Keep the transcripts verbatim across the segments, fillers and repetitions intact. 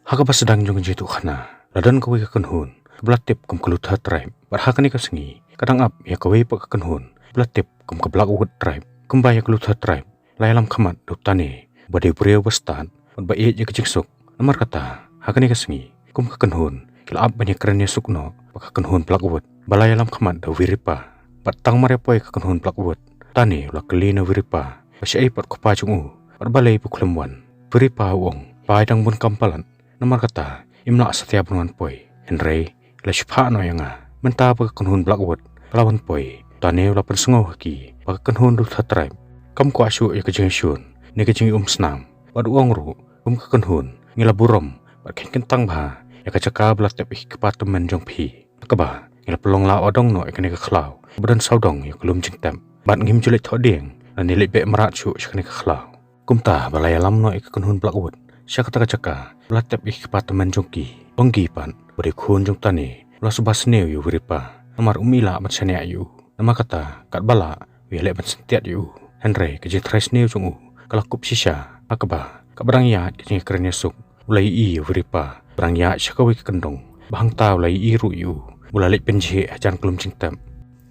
Ha kaba sdang jong ka jingïathuh khana, la don kawei ka kynhun ba la tip kum ka Luther Tribe, bad ha kane ka sngi ka dang ap ïa kawei pat ka kynhun ba la tip kum ka Blackwood Tribe. Kumba ïa ka Luther Tribe la ïalam khmat da u Tane, ba dei u briew ba stad bad ba ïeit ïa ka jingsuk. Namar kata, ha kane ka sngi, kum ka kynhun, ki la ap ban ïakren ïasuk noh bad ka kynhun Blackwood, ba la ïalam khmat da u Wiripa. Bad tang mar ïa poi ka kynhun Blackwood, Tane u la kylli na u Wiripa ba shaei pat u kpa jong u, bad balei ba u khlem wan. U Wiripa u ong ba u dang bun kam palat, namar kata im lah satia ban wan poi. Hynrei la shu phah noh ïa nga. Mynta ba ka kynhun Blackwood ka la wan poi, Tane u la pynsngew ha ki ba ka kynhun Luther Tribe kam kwah shuh ïa ka jingïashun ne ka jingïaumsnam. Bad u ong ruh, kum ka kynhun, ngi la burom bad khein kyntang bha ïa ka jaka ba la tep ïa ki kpa tymmen jong phi, ha kaba ngi la pynlong la u dong noh ïa kane ka khlaw ba don sawdong ïa ka lum jingtep, bad ngim ju leit thoh dieng lane leit beh mrad shuh sha kane ka khlaw. Kumta ba la ïalam noh ïa ka kynhun Blackwood sha kata ka jaka ba la tep ïa ki kpa tymmen jong ki. U Onggi pat, ba dei u khun jong u Tane, u la suba sniew ïa u Wiripa, namar um lah ban shaniah ïa u. Namar kata, katba lah, u ïaleh ban syntiat ïa u. Hynrei ka jingtrai sniew jong u ka la kup shisha, ha kaba, katba dang ïaid ka jingïakren ïasuk, u la ïohi ïa u Wiripa ba dang ïaid sha kawei ka kyndong, ba hangta u la ïohi ruh ïa u ba u la leit pynjhieh hajan ka lum jingtep.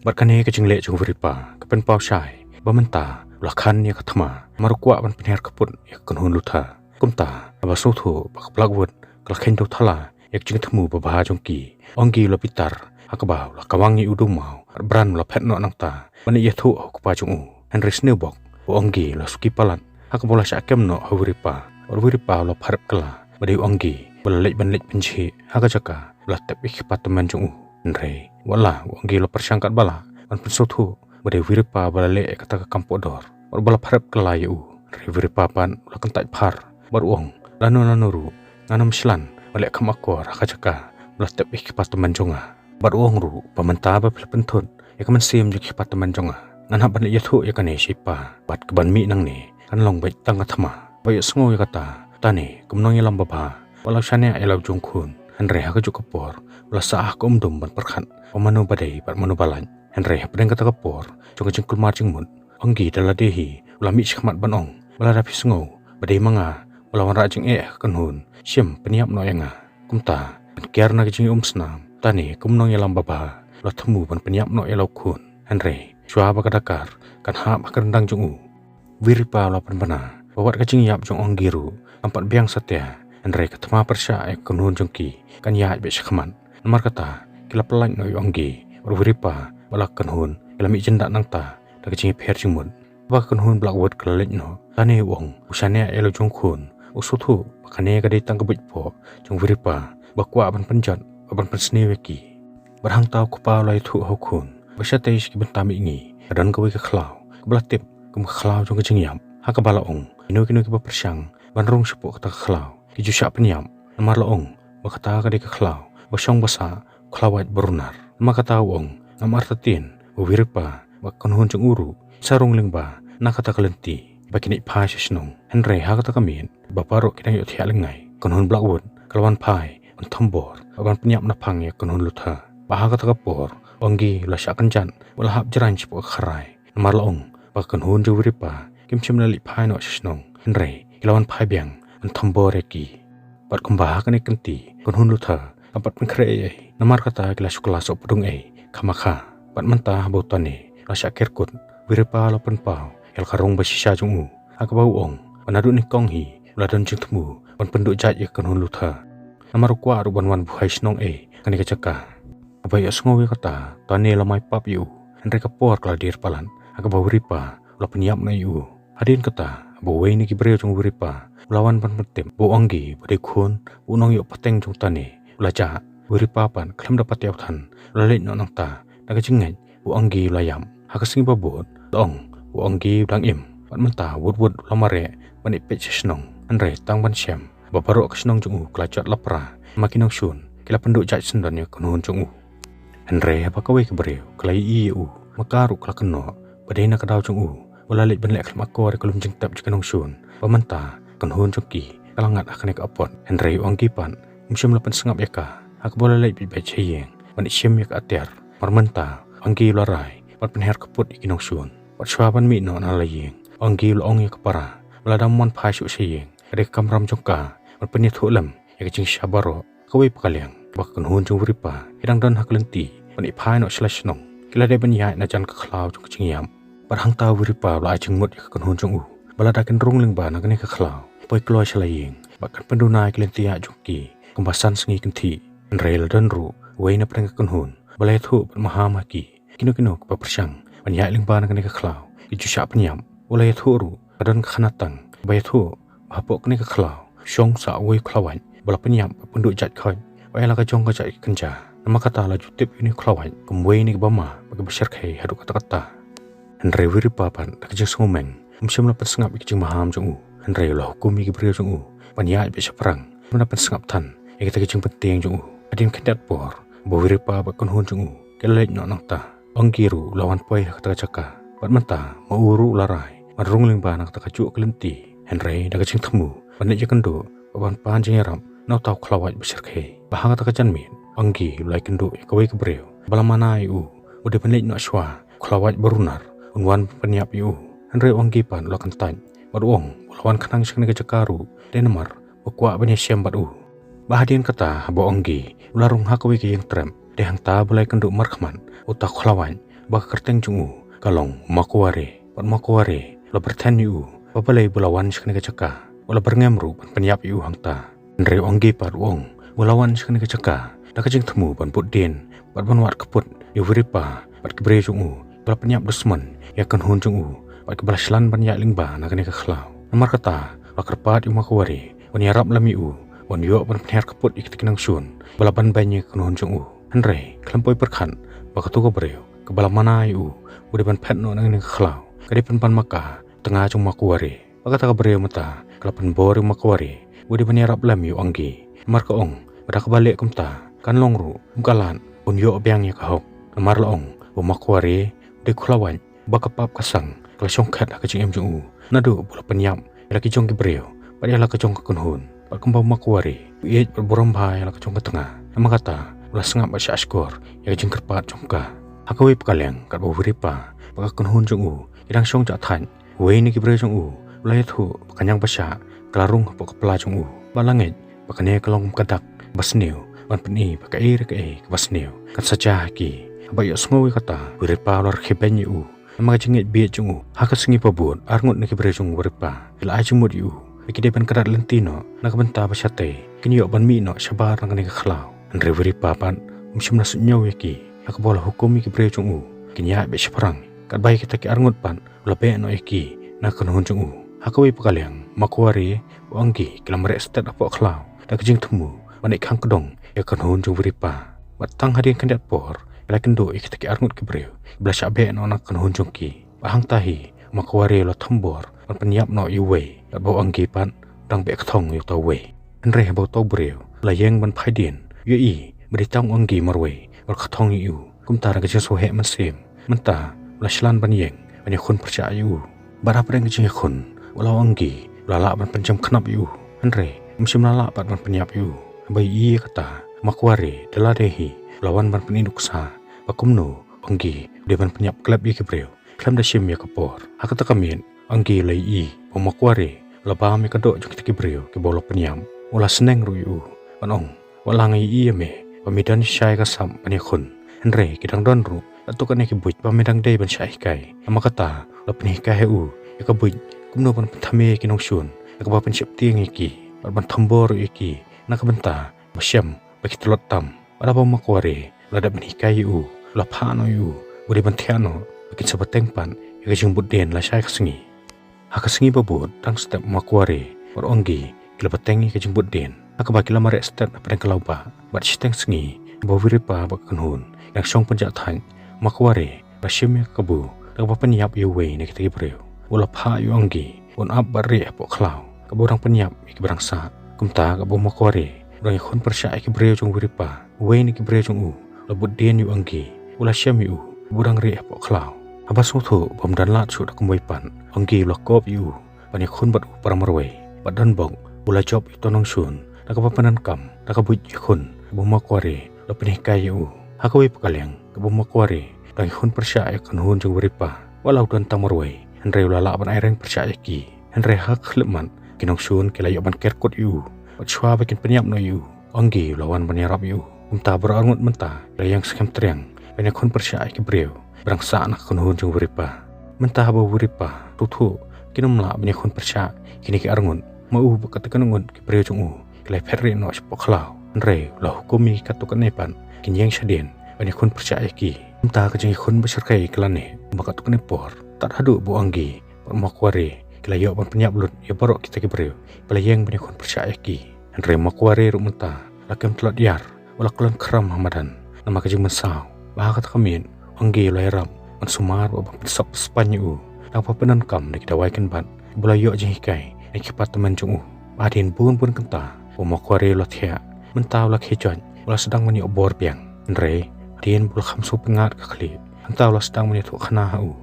Bad kane ka jingleh jong u Wiripa ka pynpaw shai ba mynta u la khan ïa ka thma, namar u kwah ban pynhiar khappud ïa ka kynhun Luther. Kumta, haba sngewthuh ba ka Blackwood ka la khein da u thala ïa ka jingthmu babha jong ki, u Onggi u la bitar, ha kaba u la kawang ïa u da u maw, bad u Bran u la phet noh nangta ban ïathuh ha u kpa jong u. Hynrei sniew bok, u Onggi u la suki palat, ha kaba u la shah kem noh ha u Wiripa, bad u Wiripa u la pharep kylla ba dei u Onggi ba la leit ban leit pynjhieh ha ka jaka ba la tep ïa ki kpa tymmen jong u. Hynrei wat la u Onggi u la pyrshang katba lah ban pynsngewthuh ba dei u Wiripa ba la leh ïa kata ka kam pohdor, bad ba la pharep kylla ïa u. Hynrei u Wiripa pat u la kyntait phar, bad u ong, lano lano ruh, ngan ym shlan ban leh kham akor ha ka jaka ba la tep ïa ki kpa tymmen jong nga. Bad u ong ruh ba mynta ba phi la pynthut ïa ka mynsiem jong ki kpa tymmen jong nga, ngan hap ban leit ïathuh ïa kane sha i pa, bad kaban mih nangne kan long beit tang ka thma. Ba ïohsngew ïa kata, u Tane, kum u nongïalam babha, u la shaniah ïa la u jong u khun. Hynrei ha kajuh ka por u la sah ha ka umdum ban pyrkhat ba mano ba dei bad mano ba lait. Hynrei hapdeng kata ka por jong ka jingkulmar jingmut, u Onggi da lade hi u la mih shakhmat ban ong ba lada phi sngew ba dei ma nga ba la wanrah jingeh ha ka kynhun, shim pynïap noh ïa nga. Kumta, ban kiar na ka jingïaumsnam, u Tane, kum u nongïalam babha, u la thmu ban pynïap noh ïa la u khun. Hynrei shuwa ba ka dakar kan hap ha ka ryndang jong u, u Wiripa u la pynbna ba wat ka jingïap jong u Onggi ruh kam pat biang satia, hynrei ka thma pyrshah ïa ka kynhun jong ki kan ïaid beit shakhmat. Namar kata, ki la pyllait noh ïa u Onggi, bad u Wiripa bad la ka kynhun ki la mih jyndat nangta da ka jingïapher jingmut. Ba ka kynhun Blackwood ka la leit noh, u Tane u ong u shaniah ïa la u jong u khun, u sngewthuh ba kane ka dei tang ka buit poh jong u Wiripa ba kwah ban pynjot bad ban pynsniew ïa ki. Bad hangta u kpa u la ïathuh ha u khun ba shatei sha ki bynta mihngi ka don kawei ka khlaw kaba la tip kum ka khlaw jong ka jingïap, ha kaba la ong kino kino kiba pyrshang ban rung shapoh kata ka khlaw ki ju shah pynïap, namar la ong ba kata ka dei ka khlaw ba shong ba sah, khlawait ba runar. Namar kata u ong, ngam artatien ba u Wiripa bad ka kynhun jong u ruh ki sa rung lyngba na kata ka lynti ba kin ïaid phai sha shnong. Hynrei ha kata ka miet ba baroh ki dang ïohthiah lyngngai, ka kynhun Blackwood ka la wan phai ban thombor bad ban pynïap naphang ïa ka kynhun Luther. Bad ha kata ka por u Onggi u la shah kynjat bad u la hap jraiñ shapoh ka kharai, namar la ong ba ka kynhun jong u Wiripa kim shym la leit phai noh sha shnong, hynrei ki la wan phai biang ban thombor ïa ki. Bad kumba ha kane ka kynti ka kynhun Luther kam pat pynkhreh ei ei, namar kata ki la shu kylla sohpdung ei khamkha. Bad mynta haba u Tane u la shah ker kut, u Wiripa u la pynpaw ïa la ka rong ba shisha jong u, ha kaba u ong ba naduh nyngkong hi u la don jingthmu ban pynduh jait ïa ka kynhun Luther, namar u kwah ruh ban wan buhai shnong ei ha kane ka jaka. Haba ïohsngew ïa kata, u Tane u la mai pap ïa u, hynrei ka por ka la dier palat, ha kaba u Wiripa u la pynïap noh ïa u. Hadien kata, haba uwei na ki briew jong u Wiripa u la wan ban pyntip ba u Onggi ba dei u khun bad u nongïoh pateng jong u Tane u la jah, u Wiripa pat khlem da patiaw than u la leit noh nangta da ka jingngeit ba u Onggi u la ïap. Ha ka sngi ba bud la ong ba u Onggi u dang im, bad mynta wut wut u la mareh ban ïaid peit sha shnong. Hynrei tang ban shem ba baroh ka shnong jong u ka la jot lapra, namar ki nongshun ki la pynduh jait syndon ïa ka kynhun jong u. Hynrei haba kawei ka briew ka la ïohi ïa u, ma ka ruh ka la kynnoh ba dei na ka daw jong u ba la leit ban leh khlem akor ïa ka lum jingtep jong ki nongshun, ba mynta ka kynhun jong ki ka la ngat ha kane ka apot. Hynrei u Onggi pat um shym la pynsngap ïa ka, ha kaba u la leit beit beit sha ïing ban ïashim ïa ka atiar. Namar mynta u Onggi u la rai ban pynhiar khappud ïa ki nongshun. Bad shuwa ban mih noh na la ïing, u Onggi u la ong ïa ka para ba lada ym wan phai shuh sha ïing, ka dei ka kamram jong ka ban pynïathuh lem ïa ka jingshisha baroh. Kawei pat ka liang, ba ka kynhun jong u Wiripa ki dang don ha ka lynti ban ïaid phai noh sha la shnong, ki la dei ban ïaid na jan ka khlaw jong ka jingïap. Bad hangta u Wiripa u la ai jingmut ïa ka kynhun jong u ba lada kin rung lyngba na kane ka khlaw, poi kloi sha la ïing, bad kan pynduna ïa ki lynti ïaid jong ki kumba san sngi kynthih. Hynrei la don ruh uwei na pdeng ka kynhun ba la ïathuh bad maham ha ki, kino kino kiba pyrshang ban ïaid lyngba na kane ka khlaw ki ju shah pynïap. U la ïathuh ruh ba don ka khanatang ba ïathuh ba hapoh kane ka khlaw shong sa uwei u khlawait ba la pynïap bad pynduh jait khoit, ba ïa la ka jong ka jait ka kynja. Namar kata la ju tip ïa une u khlawait kum uwei na kiba ma bad kiba shyrkhei haduh katta katta. Hynrei u Wiripa pat da ka jingsngewmeng um shym la pynsngap ïa ka jingmaham jong u. Hynrei u la hukum ïa ki briew jong u ban ïaid beit shaphrang, ban da pynsngap than ïa kita ki jingpynthiang jong u. Hadien khyndiat por, ba u Wiripa bad ka kynhun jong u ki la leit noh nangta, u Anggi ruh u la wan poi ha kata ka jaka. Bad mynta ma u ruh u la rai ban rung lyngba na kata kajuh ka lynti. Hynrei da ka jingthmu ban leit ïakynduh bad ban pan jingïarap na uta u khlawait ba shyrkhei, ba ha kata ka janmiet u Anggi u la ïakynduh ïa kawei ka briew ba la mana ïa u, u dei ban leit noh shuwa, u khlawait ba runar un wan pynïap ïa u. Hynrei u Anggi pat u la kyntait bad u ong ba u la wan khnang sha kane ka jaka ruh dei namar ba u kwah ban ïashem bad u. Bad hadien kata, haba u Anggi u la rung ha kawei ka ïing trep, dei hangta ba u la ïakynduh markhmat uta u khlawait ba ka kyrteng jong u ka long Makuare. Bad Makuare u la pyrthen ïa u ba balei ba u la wan sha kane ka jaka, u la byrngem ruh ban pynïap ïa u hangta. Hynrei u Anggi pat u ong ba u la wan sha kane ka jaka da ka jingthmu ban bud dien bad ban wad kput ïa u Wiripa bad ki briew jong u ba la pynïap dusmon ïa ka kynhun jong u, bad kiba la shlan ban ïaid lyngba na kane ka khlaw. Namar kata u la kyrpad ïa u Makuare ban ïarap lem ïa u, ban ïoh ban pynhiar kput ïa kita ki nongshun ba la ban beiñ ïa ka kynhun jong u. Hynrei khlem poi pyrkhat ba katu ka briew kaba la mana ïa u, u dei ban phet noh na kane ka khlaw, ka dei pynban ma ka tnga jong u Makuare. Bad kata ka briew mynta ka la pynbor ïa u Makuare ba u dei ban ïarap lem ïa u Anggi. Namar ka ong ba da kaba leh kumta kan long ruh kum ka lad ban ïoh biang ïa ka hok. Namar la ong ba u Makuare u dei u khlawait ba ka pap ka sang ka la shongkhet ha ka jingim jong u, naduh ba u la pynïap ïa la ki jong ki briew bad ïa la ka jong ka kynhun. Bad kumba u Makuare u ïeit bad burom bha ïa la ka jong ka tnga, namar kata u la sngap bad shahshkor ïa ka jingkyrpad jong ka. Ha kawei pat ka liang, katba u Wiripa bad ka kynhun jong u ki dang shong jah thait, uwei na ki briew jong u u la ïathuh ba ka ñiang ba shah ka la rung hapoh ka pla jong u. Bad la ngeit ba kane ka long ka dak ba sniew ban pyni ba kaei re kaei kaba sniew kan sa jia ha ki. Haba ïohsngew ïa kata, u Wiripa u la rkhie beiñ ïa u. Namar ka jingngeit bieit jong u, ha ka sngi ba bud arngut na ki briew jong u Wiripa ki la ai jingmut ïa u ba ki dei ban kynrad lynti noh na ka bynta ba shatei kin ïoh ban mih noh shabar na kane ka khlaw. Hynrei u Wiripa pat um shym la suidñiew ïa ki. Ha kaba u la hukum ïa ki briew jong u kin ïaid beit shaphrang, katba ïa kita ki arngut pat u la beh noh ïa ki na ka kynhun jong u. Ha kawei pat ka liang, u Makuare, u Anggi ki la mareh stet hapoh khlaw da ka jingthmu ban ïaid khang kdong ïa ka kynhun jong u Wiripa. Bad tang hadien khyndiat por ki la ïakynduh ïa kita ki arngut ki briew kiba la shah beh noh na ka kynhun jong ki. Bad hangta hi u Makuare u la thombor ban pynïap noh ïa uwei, katba u Anggi pat u dang beh kthong ïa uta uwei. Hynrei haba uta u briew u la ïeng ban phai dien, u ïohi ba dei tang u Anggi marwei ba la kthong ïa u. Kumta da ka jingsngewheh mynsiem, mynta u la shlan ban ïeng ban ïakhun pyrshah ïa u. Bad hapdeng ka jingïakhun, u la u Anggi u la lah ban pynjem khnap ïa u, hynrei um shym la lah pat ban pynïap ïa u. Haba ïohi ïa kata, u Makuare da lade hi u la wan ban pyni nuksa ba kumno u Anggi u dei ban pynïap klep ïa ki briew khlem da shim ïa ka por. Ha kata ka miet u Anggi u la ïohi ba u Makuare u la bam ïa ka doh jong kita ki briew kiba u la pynïap. U la sneng ruh ïa u ban ong, wat la nga ïohi ïa me ba me don shai ka sap ban ïakhun, hynrei ki dang don ruh katto katne ki buit ba me dang dei ban shah hikai. Namar kata u la pynhikai ha u ïa ka buit kumno ban pynthame ïa ki nongshun, ïa kaba pynsheptieng ïa ki bad ban thombor ruh ïa ki na ka bynta ba shem ba ki tlot tam. Bad haba u Makuare u la dep ban hikai ïa u, u la phah noh ïa u ba u dei ban thiah noh, ba kin sa bteng pat ïa ka jingbud dien lashai ka sngi. Ha ka sngi ba bud, tang step u Makuare bad u Anggi ki la bteng ïa ka jingbud dien, ha kaba ki la mareh stet hapdeng ka lawbah. Bad shiteng sngi, haba u Wiripa bad ka kynhun ki dang shong pynjah thait, u Makuare u la shim ïa ka kabu da kaba pynïap ïa uwei na kita ki briew. U la phah ïa u Anggi ban ap bad rieh hapoh khlaw, kaba u dang pynïap ïa kiba dang sah. Kumta katba u Makuare u dang ïakhun pyrshah ïa ki briew jong u Wiripa, uwei na ki briew jong u u la bud dien ïa u Anggi. U la shem ïa u ba u dang rieh hapoh khlaw. Haba sngewthuh ba um don lad shuh da kumwei pat, u Anggi u la kop ïa u ban ïakhun bad u para marwei. Bad donbok u la jop ïa uta u nongshun da kaba pyndonkam da ka buit ïakhun kaba u Makuare u la pynhikai ïa u. Ha kawei pat ka liang, katba u Makuare u dang ïakhun pyrshah ïa ka kynhun jong u Wiripa, wat la u don tang marwei, hynrei u la lah ban aireng pyrshah ïa ki. Hynrei ha ka khyllipmat, ki nongshun ki la ïoh ban ker kut ïa u. Bad shuwa ba kin pynïap noh ïa u, Ong Gi u la wan ban ïarap ïa u. Kumta baroh arngut mynta ki la ïeng skhem triang ban ïakhun pyrshah ïa ki briew ba dang sah na ka kynhun jong u Wiripa. Mynta haba u Wiripa u sngewthuh ba kin ym lah ban ïakhun pyrshah ïa kine ki arngut, ma u bad katto katne ngut ki briew jong u ki la phet rieh noh shapoh khlaw. Hynrei u la hukum ïa ki katto katne pat ba kin ïeng shadien ban ïakhun pyrshah ïa ki. Mynta ka jingïakhun bashyrkhei ka la neh, bad katto katne por tad haduh ba u Ong Gi bad u Makwari ki la ïoh ban pynïap lut ïa baroh kita ki briew ba la ïeng ban ïakhun pyrshah ïa ki. Hynrei u Makwari ruh mynta u la kem tlot ïar, u la kyllon khram ha madan namar ka jingmynsaw ba ha kata ka miet u Ong Gi u la ïarap ban sumar bad ban pynsop spaiñ ïa u da kaba pyndonkam da ki dawai kynbat ba u la ïoh jinghikai na ki kpa tymmen jong u. Bad hadien bun bun kynta ba u Makwari u la thiah, mynta u la khie joit, u la sdang ban ïoh bor biang. Hynrei hadien ba u la kham sngewpyngngad ka khlieh, hangta u la sdang ban ïathuh khana ha u.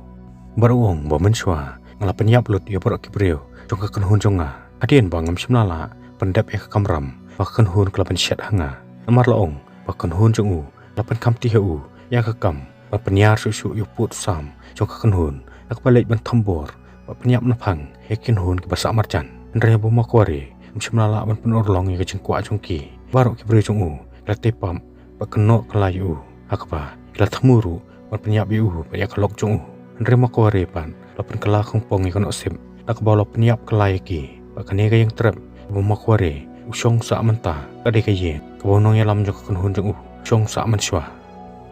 Bad u ong ba mynshuwa nga la pynïap lut ïa baroh ki briew jong ka kynhun jong nga. Hadien ba ngam shym la lah pyndep ïa ka kamram ba ka kynhun ka la pynshet ha nga, namar la ong ba ka kynhun jong u ka la pynkhamti ha u ïa ka kam ban pynïar shuh shuh ïa u pud u sam jong ka kynhun, da kaba leit ban thombor bad pynïap naphang ïa ki kynhun kiba sah marjan. Hynrei haba u Makwari um shym la lah ban pynurlong ïa ka jingkwah jong ki, baroh ki briew jong u ki la tei pap bad kynnoh kylla ïa u, ha kaba ki la thmu ruh ban pynïap ïa u bad ïa ka lok jong u. Hynrei u Makwari pat u la pynkylla khongpong ïa ka nohsip da kaba u la pynïap kylla ïa ki. Bad kane ka ïeng trep kaba u Makwari u shong sah mynta ka dei ka ïing kaba u nongïalam jong ka kynhun jong u u shong sah mynshuwa.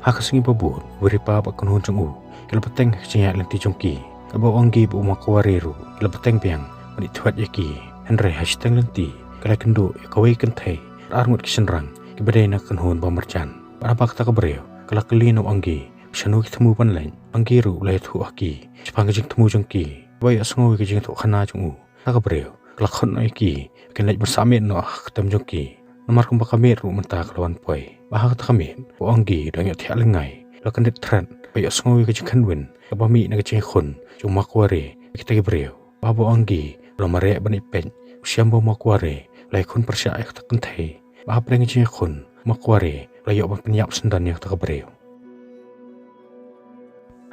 Ha ka sngi ba bud u Wiripa bad ka kynhun jong u ki la bteng ha ka jingïaid lynti jong ki, katba u Ong Gi bad u Makwari ruh ki la bteng biang ban ïathuh ïa ki. Hynrei ha shiteng lynti ki la ïakynduh ïa kawei ka kynthei bad arngut ki shynrang kiba dei na ka kynhun ba marjan. Bad haba kata ka briew ka la kylli na u Ong Gi shano ki thmu ban leit, u Ong Gi ruh u la ïathuh ha ki shaphang ka jingthmu jong ki. Haba ïohsngew ïa ka jingïathuh khana jong u, kata ka briew ka la khot noh ïa ki ba kin leit ban sah miet noh ha ka ktem jong ki, namar kumba ka miet ruh mynta ka la wan poi. Bad ha kata ka miet u Ong Gi u dang ïohthiah lyngngai, u la kyndit thret haba ïohsngew ïa ka jingkhynwin kaba mih na ka jingïakhun jong u Makwari ïa kita ki briew. Bad haba u Ong Gi u la mareh ban ïapeit, u shem ba u Makwari u la ïakhun pyrshah ïa kata ka kynthei. Bad hapdeng ka jingïakhun u Makwari u la ïoh ban pynïap syndon ïa kata ka briew.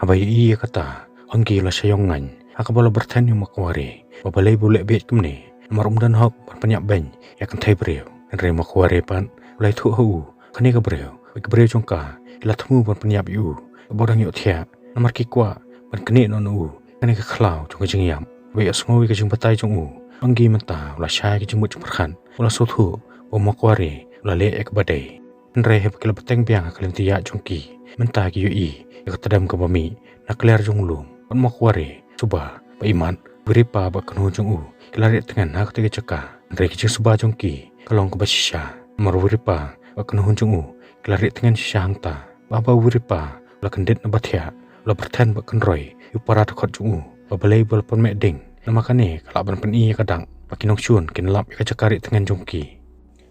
Haba ïohi ïa kata, u Ong Gi u la shah ïong ngaiñ, ha kaba u la byrthen ïa u Makwari ba balei ba u leh bieit kumne, namar um don hok ban pynïap beiñ ïa ka kynthei briew. Hynrei u Makwari pat u la ïathuh ha u, kane ka briew bad ki briew jong ka ki la thmu ban pynïap ïa u, kaba u dang ïohthiah, namar ki kwah ban knieh noh na u ha kane ka khlaw jong ka jingïap. Haba ïohsngew ïa ka jingbatai jong u, u Ong Gi mynta u la shai ïa ka jingmut jingpyrkhat, u la sngewthuh ba u Makwari u la leh ïa kaba dei. Hynrei haba ki la bteng biang ha ka lynti ïaid jong ki, mynta ki ïohi ïa ka tdem kaba mih na kliar jong u lum. Bad u Makwari, suba ba imat u Wiripa bad ka kynhun jong u ki la rieh tngen ha katei ka jaka. Hynrei ka jingsuba jong ki ka long kaba shisha, namar u Wiripa bad ka kynhun jong u ki la rieh tngen shisha hangta. Bad haba u Wiripa u la kyndit na ba thiah, u la byrthen bad kynroi ïa u para dkhot jong u ba balei ba u la pynmeh ding, namar kane ka lah ban pyni ïa ka dak ba ki nongshun kin lap ïa ka jaka rieh tngen jong ki.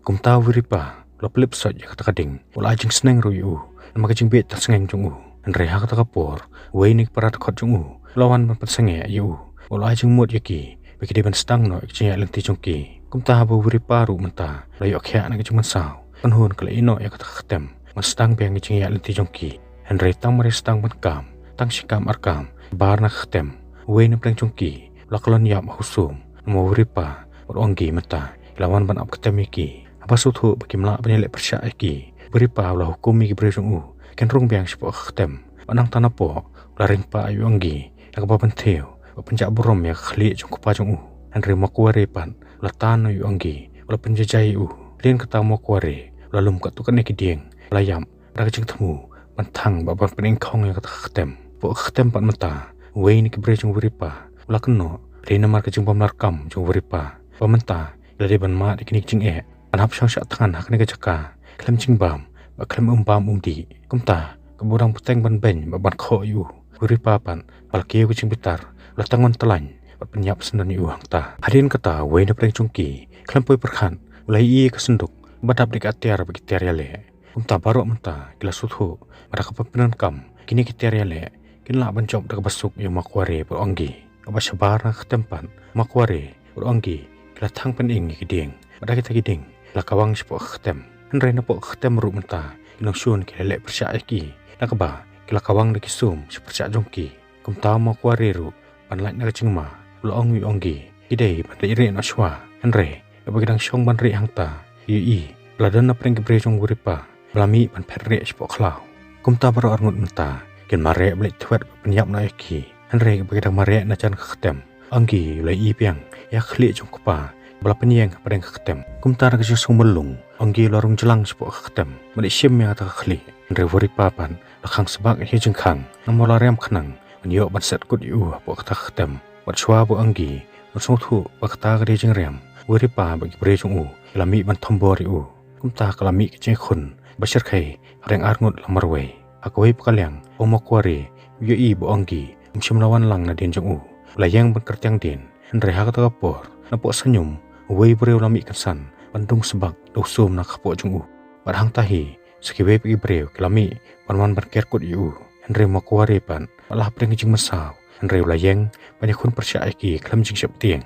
Kumta u Wiripa u la plie soit ïa kata ka ding, u la ai jingsneng ruh ïa u namar ka jingbieit tang sngeng jong u. Hynrei ha kata ka por, uwei na ki para dkhot jong u u la wan ban pynsangeh ïa u, u la ai jingmut ïa ki ba ki dei ban sdang noh ïa ka jingïaid lynti jong ki. Kumta haba u Wiripa ruh mynta u la ïoh khiah na ka jingmynsaw, ka kynhun ka la ïeh noh ïa kata ka ktem ban sdang biang ïa ka jingïaid lynti jong ki. Hynrei tang mar ïa sdang ban kam, tang shi kam ar kam shabar na ka ktem, uwei na pdeng jong ki u la kyllon ïap ha u sum, namar u Wiripa bad u Ong Gi mynta ki la wan ban ap ktem ïa ki. Haba sngewthuh ba kim lah ban ïaleh pyrshah ïa ki, u Wiripa u la hukum ïa ki briew jong u ba kin rung biang shapoh ka ktem. Bad nangta napoh u la ring pah ïa u Ong Gi da kaba pynthiew bad pynjah burom ïa ka khlieh jong u kpa jong u. Hynrei u Makwari pat u la tan noh ïa u Ong Gi, u la pynjaijai ïa u. Hadien kata u Makwari u la lum katto katne ki dieng ba la ïap da ka jingthmu ban thang bad ban pynïeng khong ïa kata ka ktem. Hapoh ka ktem pat mynta, uwei na ki briew jong u Wiripa u la kynnoh ba dei namar ka jingbymlarkam jong u Wiripa ba mynta ki la dei ban mad ïa kine ki jingeh ban hap shong shah thngan ha kane ka jaka khlem jingbam bad khlem um bam um dih. Kumta kaba u dang bteng ban beiñ bad ban khoh ïa u, u Wiripa pat ba la kiew ka jingbitar u la tang wan tyllaiñ bad pynïap syndon ïa u hangta. Hadien kata uwei na pdeng jong ki khlem poi pyrkhat u la ïohi ïa ka synduk ba dap da ki atiar bad ki tiar ïaleh. Kumta baroh mynta ki la sngewthuh ba da kaba pyndonkam kine ki tiar ïaleh kin lah ban jop da kaba suk ïa u Makwari bad u Ong Gi. Kaba shabar na ka ktem pat, u Makwari bad u Ong Gi ki la thang pyning ïa ki dieng bad da kita ki dieng ki la kawang shapoh ka ktem. Hynrei napoh ka ktem ruh mynta ki nongshun ki la leh pyrshah ïa ki da kaba ki la kawang da ki sum sha pyrshah jong ki. Kumta u Makwari ruh ban lait na ka jingma u la ong ïa u Ong Gi, ki dei ban leit rieh noh shuwa. Hynrei Kaba ki dang shong ban rieh hangta, ïohi ba la don na pdeng ki briew jong u Wiripa ba la mih ban phet rieh shapoh khlaw. Kumta baroh arngut mynta kin mareh ba leit thwet ban pynïap noh ïa ki. Hynrei kaba ki dang mareh na jan ka ktem, Anggi u la ïohi biang ïa ka khlieh jong u kpa ba la pynïeng hapdeng ka ktem. Kumta na ka jingsngewmyllung, Anggi u la rung jlang shapoh ka ktem ban ïa shim ïa kata ka khlieh. Hynrei u Wiripa pat u la khang sbak ïa ka jingkhang, namar u la riam khnang ban ïoh ban set kut ïa u hapoh kata ka ktem. Bad shuwa ba u Anggi un sngewthuh ba kata ka dei ka jingriam, u Wiripa bad ki briew jong u ki la mih ban thombor ïa u. Kumta ka la mih ka jingkhun ba shyrkhei hapdeng arngut la marwei. Ha kawei pat ka liang, u Makwari u ïohi ba u Anggi um shym la wan lang nadien jong u. U la ïeng ban kyrtiang dien, hynrei ha kata ka por, napoh shñiuh, uwei u briew u la mih kynsan ban dung sbak da u sum na ka kpoh jong u. Bad hangta hi, sa kiwei pat ki briew ki la mih ban wan ban ker kut ïa u. Hynrei u Makwari pat u la hap hapdeng ka jingmynsaw, hynrei u la ïeng ban ïakhun pyrshah ïa ki khlem jingsheptieng.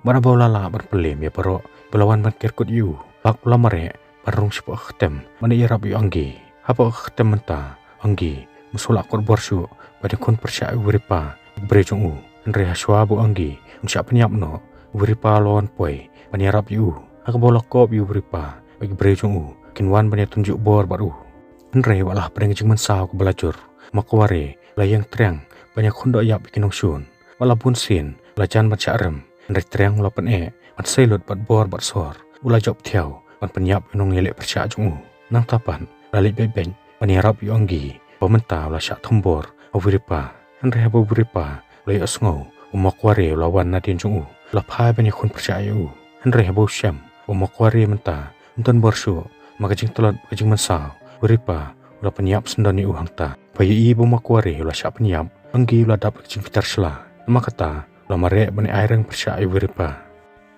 Bad haba u la lah ban pynlem ïa baroh ba la wan ban ker kut ïa u, bad u la mareh ban rung shapoh ka ktem ban ïarap ïa u Anggi. Hapoh ka ktem mynta, u Anggi um shu lah kut bor shuh ban ïakhun pyrshah ïa u Wiripa bad ki briew jong u. Hynrei ha shuwa ba u Anggi un shah pynïap noh, u Wiripa u la wan poi ban ïarap ïa u. Ha kaba u la kop ïa u Wiripa bad ki briew jong u kin wan ban ïatynjuh bor bad u. Hynrei wat la hapdeng ka jingmynsaw kaba la jur, u Makwari u la ïeng triang ban ïakhun doh ïap ïa ki nongshun. Wat la bun sien u la jan ban shah rem, hynrei triang u la pyneh ban sei lut bad bor bad sor. U la jop thiaw ban pynïap ïa u nongïaleh pyrshah jong u. Nangta pat u la leit beit beit ban ïarap ïa u Anggi, ba mynta u la shah thombor ha u Wiripa. Hynrei haba u Wiripa u la ïohsngew ba u Makwari u la wan nadien jong u, u la phai ban ïakhun pyrshah ïa u. Hynrei haba u shem ba u Makwari mynta um don bor shuh, namar ka jingtlot ka jingmynsaw, u Wiripa u la pynïap syndon ïa u hangta. Ba ïohi ba u Makwari u la shah pynïap, u Anggi u la dap da ka jingbitar shla. Namar kata u la mareh ban ïa aireng pyrshah ïa u Wiripa.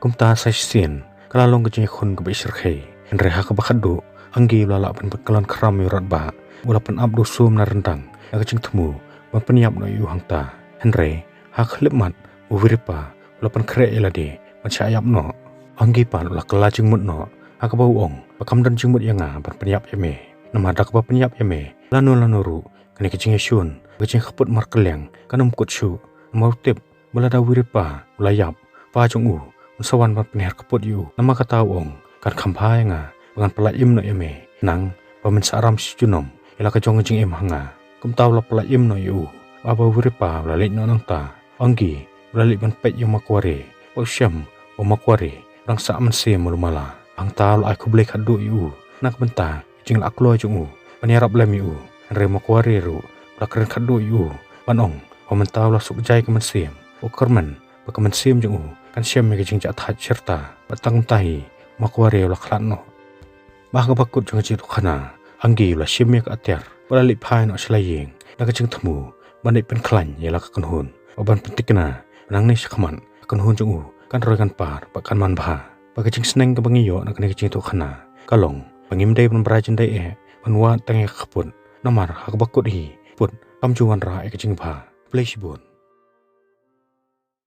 Kumta sa shisien ka la long ka jingïakhun kaba ïashyrkhei. Hynrei ha kaba khatduh, u Anggi u la lah ban pynkyllon khram ïa u Radbah. U la pynap da u sum na ryndang na ka jingthmu ban pynïap noh ïa u hangta. Hynrei ha ka khyllipmat, u Wiripa u la pynkhreh ïa lade ban shah ïap noh. U Anggi pat u la kylla jingmut noh, ha kaba u ong ba kam don jingmut ïa nga ban pynïap ïa me. Namar da kaba pynïap ïa me, lano lano ruh, kane ka jingïashun, ka jingkhappud markylliang kan ym kut shuh. Namar u tip ba lada u Wiripa u la ïap, u pa jong u un sa wan ban pynhiar khappud ïa u. Namar kata u ong, kan kham bha ïa nga ba ngan pyllait im noh ïa me, khnang ba men sa ram shi junom ïa la ka jong ka jingim ha nga. Kumta u la pyllait im noh ïa u. Haba u Wiripa u la leit noh nangta, u Anggi u la leit ban peit ïa u Makwari. Bad u shem ba u Makwari u dang sah mynsiem malu mala. Hangta u la ai khublei khatduh ïa u na ka bynta ka jinglah kloi jong u ban ïarap lem ïa u. Hynrei u Makwari ruh u la kren khatduh ïa u ban ong ba mynta u la suk jai ka mynsiem. U kyrmen ba ka mynsiem jong u kan shem ïa ka jingjahthait shirta. Bad tang mynta hi u Makwari u la khlad noh. Bad ha kaba kut jong ka jingïathuhkhana, u Anggi u la shim ïa ka atiar bad u la leit phai noh sha la ïing da ka jingthmu ban leit pynkhlaiñ ïa la ka kynhun, bad ban pynthikna ba nangne shakhmat ka kynhun jong u kan roi kan par bad kan manbha. Bad ka jingsneng kaba ngi ïoh na kane ka jingïathuhkhana ka long ba ngim dei ban brai jingdei eh ban wad tang ïa ka khappud. Namar ha kaba kut hi, khappud kam ju wanrah ïa ka jingbha. Khublei shibun.